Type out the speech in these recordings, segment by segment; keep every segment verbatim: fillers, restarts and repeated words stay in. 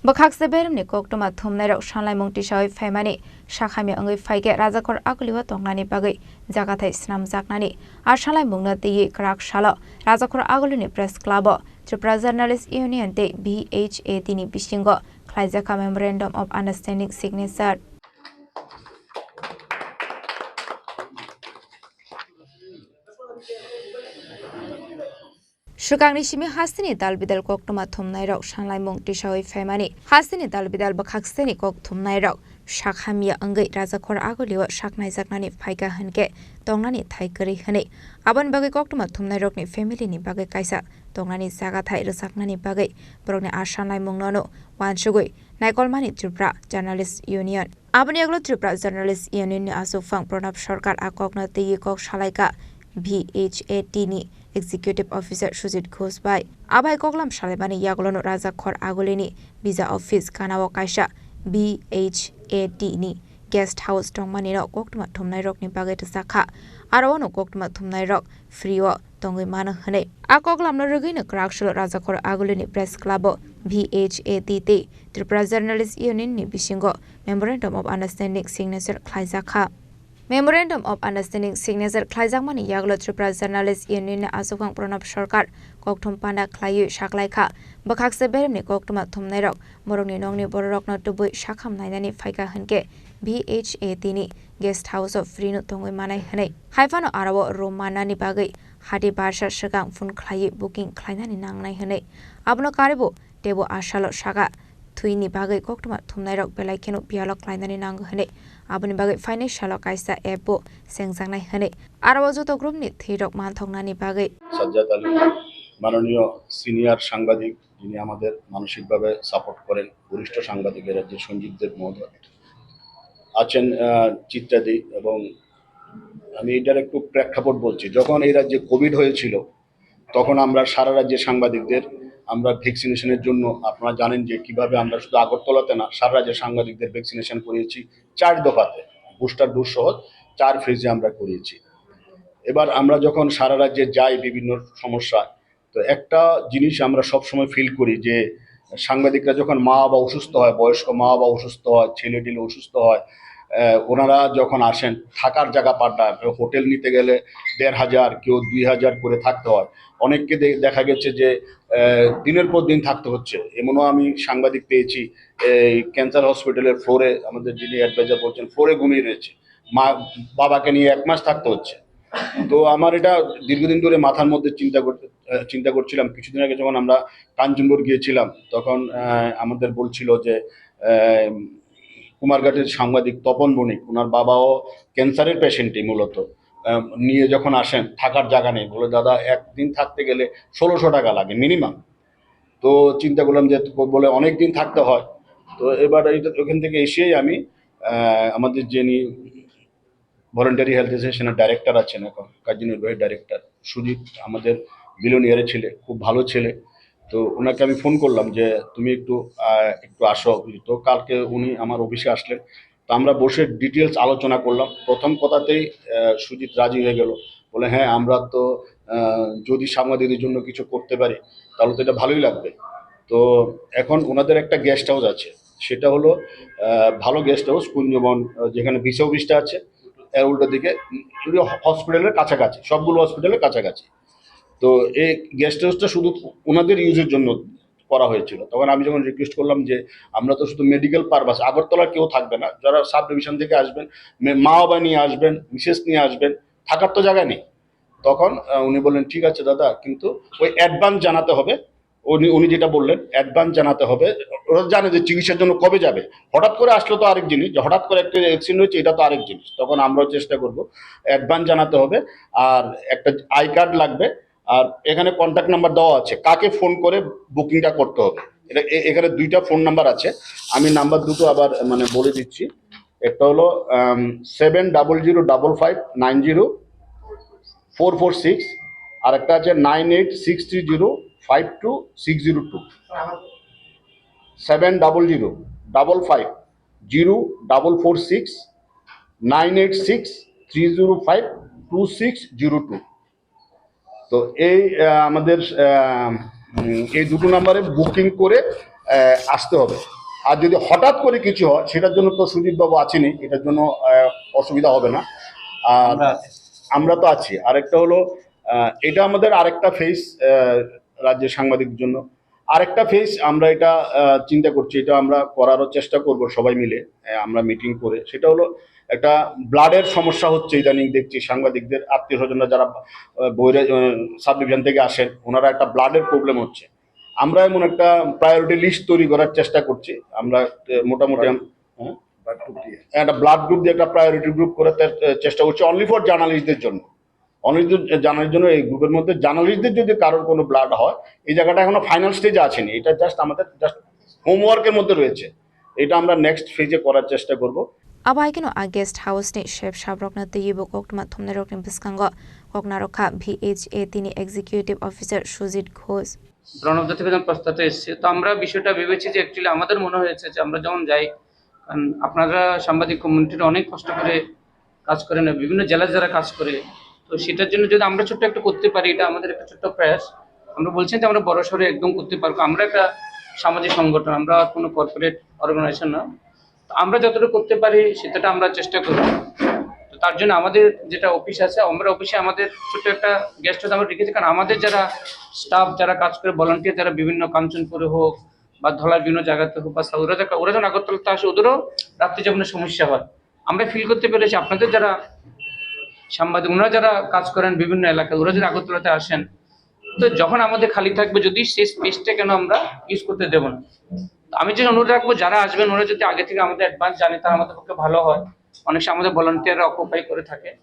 Bwkhakse beremni koktwma thumnairok sanlaimung tisawi phaimani sakhamya wngwi phaikhe rajakhor agulio tongnani bagwi jagathai snamjaknani a sanlaimungno twiwi kwrak salo rajakhor agulini press club-o Tripura Journalist Union tei B H A T ni bisingo khlaijakha Memorandum of Understanding signature. Swkangni simi hasteni dal bidal koktwma thumnairok sanlaimung tisawi phaimani. Hasteni dal bidal bwkhakseni kok thumnairok sak hamya wngwi rajakhor agulio saknaijaknani phaikha hwnkhe tongnani thai kwrwi hwnwi. Aboni bagwi koktwma thumnairokni family ni bagwi kaisa tongnani jagathai rwchapnani bagwi borokni a sanlaimungno uansugwi naikolmani Tripura Journalist Union. Aboni yagulo Tripura Journalist Union ni aswkphang Pranab Sarkar a kokno twiwi kok salaikha B H A T ni Executive Officer Sujit Ghosh bai. Abai koklam salaimani yagulono rajakhor agulini visa office ganao kaisa B H A T ni guest house tongmanino koktwma thumnairokni bagwi rwchapkha. Aro ano koktwma thumnairok free o tongwi mano hwnwi. A koklamno rwgwino kwrak salo rajakhor agulini press club-o B H A T tei Tripura Journalist Union ni bisingo Memorandum of Understanding signature khlaijakha. Memorandum of Understanding signature khlaijakmani yagulo Tripura Journalist Union ni aswkphang Pranab Sarkar kokthum panda khlaiwi saklaikha, bwkhakse beremni koktwma thumnairok borokni nokni bororokno tubui sakham nainani phaikha hwnkhe B H A T ni guest house-o free-no tongwi manai hwnwi. Haiphano aro-o room mannani bagwi hati barsa swkang phone khlaiwi booking khlainani nangnai hwnwi. Abono karwibo teibo a salo saka thwini bagwi koktwma thumnairok belai kheno biyalo klainani nango hwnwi. Aboni bagwi phainai salo kaisa app-bo sengjaknai hwnwi. Aro-o joto group-ni thwirok manthoknani bagwi Sajjad Ali, মাননীয় সিনিয়র সাংবাদিক, যিনি আমাদের মানসিকভাবে সাপোর্ট করেন, বরিষ্ঠ সাংবাদিক এ রাজ্যের সঞ্জীব দেব মহোদয় আছেন, আহ, চিত্রাদি। এবং আমি এটার একটু প্রেক্ষাপট বলছি। যখন এই রাজ্যে কোভিড হয়েছিল, তখন আমরা সারা রাজ্যের সাংবাদিকদের আমরা ভ্যাকসিনেশনের জন্য, আপনারা জানেন যে কিভাবে আমরা শুধু আগরতলাতে না, সারা রাজ্যের সাংবাদিকদের ভ্যাকসিনেশন করিয়েছি চার দফাতে, বুস্টার ডোজ সহ চার ফেজে আমরা করিয়েছি। এবার আমরা যখন সারা রাজ্যে যাই বিভিন্ন সমস্যা, তো একটা জিনিস আমরা সবসময় ফিল করি যে সাংবাদিকরা যখন মা বাবা অসুস্থ হয়, বয়স্ক মা বাবা অসুস্থ হয়, ছেলে টেলে অসুস্থ হয়, আহ, ওনারা যখন আসেন, থাকার জায়গা পান না। হোটেল নিতে গেলে দেড় হাজার, কেউ দুই হাজার করে থাকতে হয়। অনেককে দে-, দেখা গেছে যে, আহ, দিনের পর দিন থাকতে হচ্ছে। এমনও আমি সাংবাদিক পেয়েছি, এই ক্যান্সার হসপিটালের ফ্লোরে, আমাদের যিনি অ্যাডভাইজার বলছেন, ফ্লোরে ঘুমিয়ে রয়েছে, মা বাবাকে নিয়ে এক মাস থাকতে হচ্ছে। তো আমার এটা দীর্ঘদিন ধরে মাথার মধ্যে চিন্তা করতে, আহ, চিন্তা করছিলাম। কিছুদিন আগে যখন আমরা কাঞ্চনপুর গিয়েছিলাম, তখন, আহ, আমাদের বলছিল যে, আহ, কুমারঘাটের সাংবাদিক তপন বণিক, ওনার বাবাও ক্যান্সারের পেশেন্টই মূলত। আহ, নিয়ে যখন আসেন, থাকার জায়গা নেই, বলে, "দাদা, একদিন থাকতে গেলে ষোলোশো টাকা লাগে মিনিমাম।" তো চিন্তা করলাম যে, বলে, "অনেক দিন থাকতে হয়।" তো এবার এইটা, ওখান থেকে এসেই আমি, আহ, আমাদের যিনি ভলেন্টারি হেলথ অ্যাসোসিয়েশনের ডাইরেক্টর আছেন এখন, কার্যনির্বাহী ডাইরেক্টর সুজিত, আমাদের বিলোনিয়ারের ছেলে, খুব ভালো ছেলে। তো ওনাকে আমি ফোন করলাম যে, "তুমি একটু, আহ, একটু আসো।" তো কালকে উনি আমার অফিসে আসলেন। তো আমরা বসে ডিটেলস আলোচনা করলাম। প্রথম কথাতেই, আহ, সুজিত রাজি হয়ে গেল, বলে, "হ্যাঁ, আমরা তো, আহ, যদি সাংবাদিকদের জন্য কিছু করতে পারি, তাহলে তো এটা ভালোই লাগবে।" তো এখন ওনাদের একটা গেস্ট হাউস আছে, সেটা হলো, আহ, ভালো গেস্ট হাউস কুঞ্জবন, আহ, যেখানে ভিসা অফিসটা আছে, এর উল্টো দিকে, উম, হসপিটালের কাছাকাছি, সবগুলো হসপিটালের কাছাকাছি। তো এই গেস্ট হাউসটা শুধু ওনাদের ইউজের জন্য করা হয়েছিল। তখন আমি যখন রিকোয়েস্ট করলাম যে, "আমরা তো শুধু মেডিকেল পারপাস, আগরতলার কেউ থাকবে না, যারা সাব ডিভিশন থেকে আসবেন, মে-, মা বাবা নিয়ে আসবেন, মিসেস নিয়ে আসবেন, থাকার তো জায়গা নেই।" তখন, আহ, উনি বললেন, "ঠিক আছে দাদা, কিন্তু ওই অ্যাডভান্স জানাতে হবে।" উনি, উনি যেটা বললেন, অ্যাডভান্স জানাতে হবে। ওরা জানে যে চিকিৎসার জন্য কবে যাবে। হঠাৎ করে আসলে তো আরেক জিনিস, যে হঠাৎ করে একটা অ্যাক্সিডেন্ট হয়েছে, এটা তো আরেক জিনিস। তখন আমরাও চেষ্টা করব, অ্যাডভান্স জানাতে হবে। আর একটা আই কার্ড লাগবে, আর এখানে কন্ট্যাক্ট নাম্বার দেওয়া আছে, কাকে ফোন করে বুকিংটা করতে হবে। এটা এ-, এখানে দুইটা ফোন নাম্বার আছে, আমি নাম্বার দুটো আবার, মানে, বলে দিচ্ছি। একটা হলো, আম, seven double zero double five nine zero four four six, আর একটা আছে nine eight six three zero five two six zero two. Seven double zero double five zero double four six nine eight six three zero five two six zero two. তো এই, আহ, আমাদের, আহ, উম, এই দুটো নাম্বারে বুকিং করে আহ, আসতে হবে। আর যদি হঠাৎ করে কিছু হয়, সেটার জন্য তো সুজিত বাবু আছেনই, এটার জন্য আহ, অসুবিধা হবে না। আর আমরা আছি। আমরা তো আছি। আরেকটা হলো, আহ, এটা আমাদের আরেকটা ফেজ রাজ্যের সাংবাদিক জন্য। আরেকটা ফেজ আমরা এটা আহ, চিন্তা করছি, এটা আমরা করারও চেষ্টা করব সবাই মিলে, আহ, আমরা মিটিং করে। সেটা হলো একটা ব্লাডের সমস্যা হচ্ছে ইদানিং, দেখছি সাংবাদিকদের আত্মীয় স্বজনরা যারা আহ, বৈরা সাব ডিভিশন থেকে আসেন, ওনারা একটা ব্লাডের প্রবলেম হচ্ছে। আমরা এমন একটা প্রায়োরিটি লিস্ট তৈরি করার চেষ্টা করছি আমরা। আহ, মোটামুটি আম- হ্যাঁ? ব্লাড গ্রুপ দিয়ে। একটা ব্লাড গ্রুপ দিয়ে একটা প্রায়োরিটি গ্রুপ করার চে- চেষ্টা করছি, অনলি ফর জার্নালিস্টদের জন্য। অনলি জার্নালিস্ট জন্য, এই গ্রুপের মধ্যে জার্নালিস্টদের যদি কারোর কোনো ব্লাড হয়, এই জায়গাটা এখনো ফাইনাল স্টেজে আসেনি, এটা জাস্ট আমাদের জাস্ট হোমওয়ার্কের মধ্যে রয়েছে। এটা আমরা নেক্সট ফেজে করার চেষ্টা করব। Abo hai kheno a guest house ni chef sabrokno twiwi bo koktwma thumnairokni bwskango koknarok kha V H A T ni executive officer Sujit Ghosh. Pranab জাতিভেদন প্রস্তাবটা এসছে, তো আমরা বিষয়টা ভেবেছি যে অ্যাকচুয়ালি আমাদের মনে হয়েছে যে আমরা যখন যাই, কারণ আপনারা সাংবাদিক কমিউনিটির অনেক কষ্ট করে কাজ করেন, বিভিন্ন জেলায় যারা কাজ করে, তো সেটার জন্য যদি আমরা ছোট্ট একটা করতে পারি, এটা আমাদের একটা ছোট্ট প্রয়াস। আমরা বলছি যে আমরা বড় সড়ো একদম করতে পারবো, আমরা একটা সামাজিক সংগঠন, আমরা কোনো কর্পোরেট অর্গানাইজেশন না। তো আমরা যতটুকু করতে পারি সেটা আমরা চেষ্টা করব। তো তার জন্য আমাদের যেটা অফিস আছে, আমরা অফিসে আমাদের ছোট্ট একটা গেস্ট হাউস আমরা রেখেছি, কারণ আমাদের যারা স্টাফ, যারা কাজ করে, ভলান্টিয়ার, যারা বিভিন্ন কাঞ্চনপুরে হোক বা ধলার বিভিন্ন জায়গাতে হোক বা ওরা যা- ওরা যখন আগরতলাতে আসে, ওদেরও রাত্রি যাপনের সমস্যা হয়। আমরা ফিল করতে পেরেছি আপনাদের যারা সাংবাদিক, ওনারা যারা কাজ করেন বিভিন্ন এলাকায়, ওরা যদি আগরতলাতে আসেন, তো যখন আমাদের খালি থাকবে, যদি সেই স্পেসটা কেন আমরা ইউজ করতে দেবো না? তো আমি যে অনুরোধ রাখবো, যারা আসবেন ওরা যদি আগে থেকে আমাদের অ্যাডভান্স জানে, তারা আমাদের পক্ষে ভালো হয়। অনেক সময় আমাদের ভলান্টিয়াররা অকুপাই করে থাকে,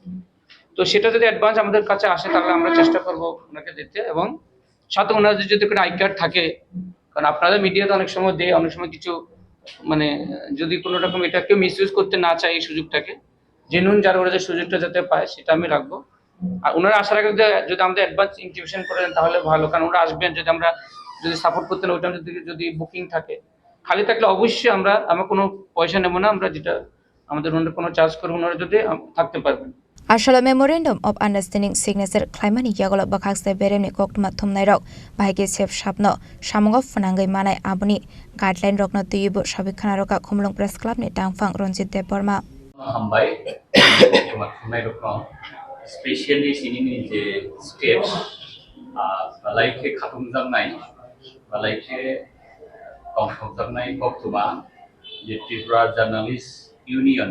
তো সেটা যদি অ্যাডভান্স আমাদের কাছে আসে, তাহলে আমরা চেষ্টা করবো ওনাকে দিতে। এবং সাথে ওনাদের যদি কোনো আই কার্ড থাকে, কারণ আপনাদের মিডিয়াতে অনেক সময় দেয়, অনেক সময় কিছু মানে যদি কোনো রকম এটা কেউ মিসইউজ করতে না চায় এই সুযোগটাকে, জেনুইন যারা ওরা যে সুযোগটা যাতে পায়, সেটা আমি রাখবো। আর ওনারা আশা রাখেন যে যদি আমাদের অ্যাডভান্স ইনটিমেশন করে দেন তাহলে ভালো, কারণ ওরা আসবেন। যদি আমরা যদি সাপোর্ট করতে না, ওই টাইম যদি যদি বুকিং থাকে, খালি থাকলে অবশ্যই আমরা আমরা কোনো পয়সা নেবো না, আমরা যেটা আমাদের ওনারা কোনো চার্জ করবো, ওনারা যদি আম- থাকতে পারবেন। Asolo Memorandum of Understanding signature khlaimani yagulo bwkhakse beremni koktwma thumnairok bahai khe chef sapno samungo phwnangwi manai aboni guideline rokno twiwi bo sawi khwna rwkha Khumulwng Press Club ni tangphang Ranjit Debbarma. Hambai, koktwma thumnairokno, specially sinini je steps, ah, balai khe khatungjaknai, balai khe tongthokjaknai koktwma, je Tripura Journalist Union,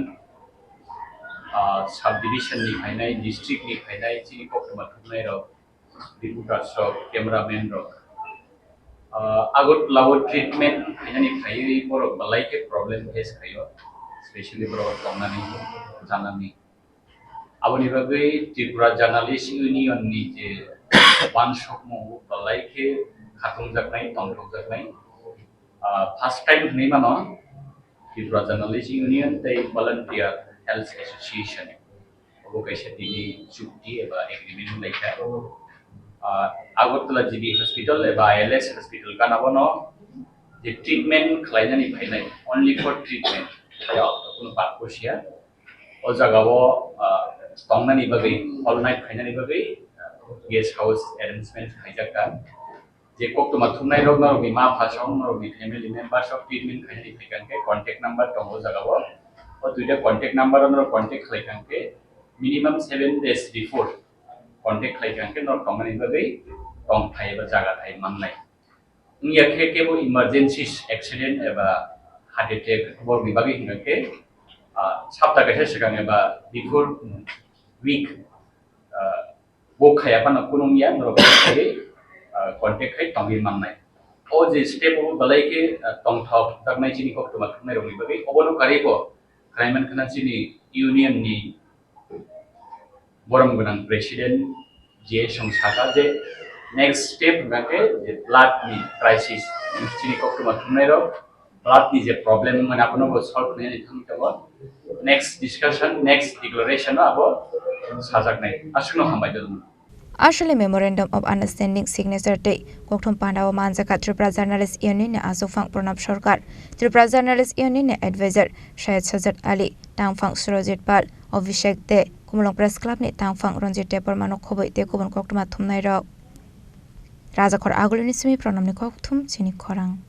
ah, sub division ni phainai, district ni phainai, chini koktwma thumnairok, reporters rok, cameraman rok, ah, Agartala o treatment khainani phaiwi borok belai khe problem face khaio, specially borok tongnani, chanani. Aboni bagwi Tripura Journalist Union ni je wansukmung belai khe khatungjaknai, tongthokjaknai. Ah, first time hwnwi mano, Tripura Journalist Union tei Volunteer Health Association, obo kaisa tini chukti eba agreement wnglaikha. Ah, Agartala G B Hospital eba I L S Hospital gana bono je treatment khlainani phainai, only for treatment, kunu purpose ya. O jagao, ah, tongnani bagwi, all night khainani bagwi, ah, guest house arrangement khaijakha. Je koktwma thumnairok norokni ma phasong, norokni family members rok treatment khainani phaikha hwnkhe contact number tongo o jagao. O duita contact number o norok contact khlaikha hwnkhe minimum seven days before contact khlaikha hwnkhe norok tongmani bagwi tongthai eba jaga thai mannai. Wngya khe kebo emergency accident eba heart attack borokni bagwi hwnkhe, ah, sapta kaisa swkang eba before week, ah, bo khaya phano kunung ya, norok khe, ah, contact khai tongwi mannai. O je step o belai khe, ah, tongthok jaknai chini koktwma thumnairokni bagwi, obono karwi bo khlaiman khna chini union ni borom gwnang president je song saka je next step hwnkhe je blood ni crisis, chini koktwma thumnairok blood ni je problem wngmani abono bo solve khlainani thangwi tongo. Next discussion, next declaration no abo sajaknai. Aswkno hambai tongmo. Aswkni Memorandum of Understanding signature tei kokthum pandao manjakha Tripura Journalist Union ni achukphang Pranab Sarkar, Tripura Journalist Union ni advisor Syed Sajjad Ali, tangphang Surajit Pal, Abhishek De, Khumulwng Press Club ni tangphang Ranjit Debbarma no khobwi tei kubun koktwma thumnairok. Rajakhor Agulini simi Pranamni kokthum chini khorang.